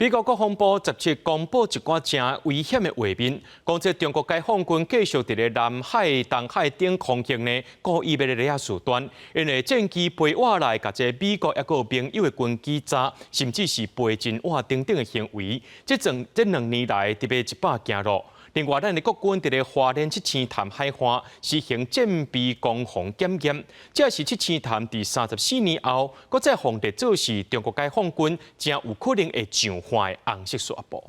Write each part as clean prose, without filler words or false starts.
美國國防部十七公布一寡誠危險的畫面，講這中國解放軍繼續佇咧南海、東海頂空域呢，故意欲來惹事端，𪜶的戰機飛倚來，共這美國抑閣有盟友的軍機炸，甚至是飛真倚等等的行為，這2年來特別一百驚落。另外，咱的國軍佇咧花蓮七星潭海岸實行戰備攻防檢驗，這是七星潭佇34年後，閣再予列做是中國解放軍誠有可能會上岸的紅色沙埔。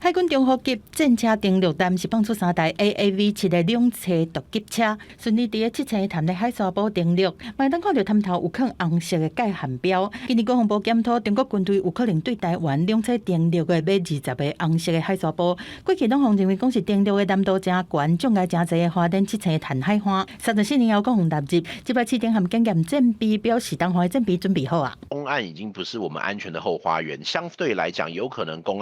海軍中和級戰車登陸艦是放出三台 AAV 7的兩棲獨級車，順利佇咧七星潭的海沙埔登陸。會當看著潭頭有囥紅色的界限標。今年國防部檢討，中國軍隊有可能對台灣兩棲登陸的米20個紅色的海沙埔。過去攏予認為講是登陸的難度誠懸，障礙誠濟的花蓮七星潭海岸。34年後閣予納入，這擺試驗和檢驗戰備，表示東岸的戰備準備好啊。東岸已經不是我們安全的後花園，相對來講，有可能東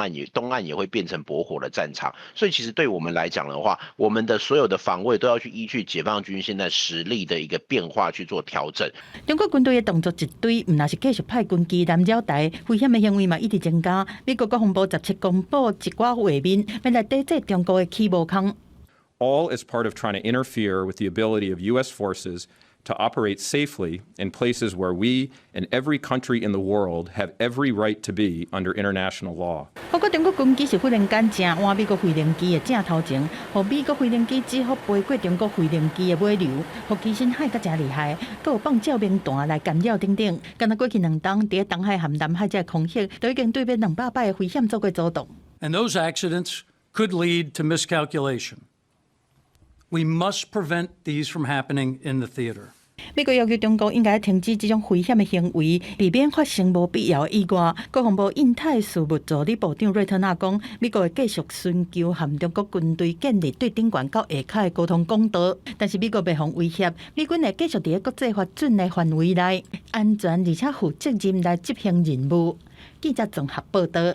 岸也會變成駁火的戰場，所以其實對我們來講的話，我們的所有的防衛都要去依據解放軍現在實力的一個變化去做調整。中國軍隊的動作一堆，毋但是繼續派軍機來擾台，危險的行為嘛一直增加。美國國防部十七公布一寡畫面，欲來抵制中國的起無空。 All as part of trying to interfere with the ability of U.S. forces to operate safely in places where we and every country in the world have every right to be under international law. 不過中國軍機是忽然間誠倚美國飛行機的正頭前，予美國飛行機只好飛過中國飛行機的尾流，予機身害甲誠厲害，閣有放照明彈來干擾等等。敢若過去2冬，佇咧東海和南海這個空域，都已經對欲200擺的危險做過阻擋。 And those accidents could lead to miscalculation. We must prevent these from happening in the theater. 美國要求中國應該停止這種危險的行為，避免發生無必要的意外。國防部印太事務助理部長瑞特納講，美國會繼續尋求和中國軍隊建立對頂懸到下跤的溝通管道，但是美國袂予威脅，美軍會繼續佇咧國際法準的範圍內，安全而且負責任來執行任務。記者綜合報道。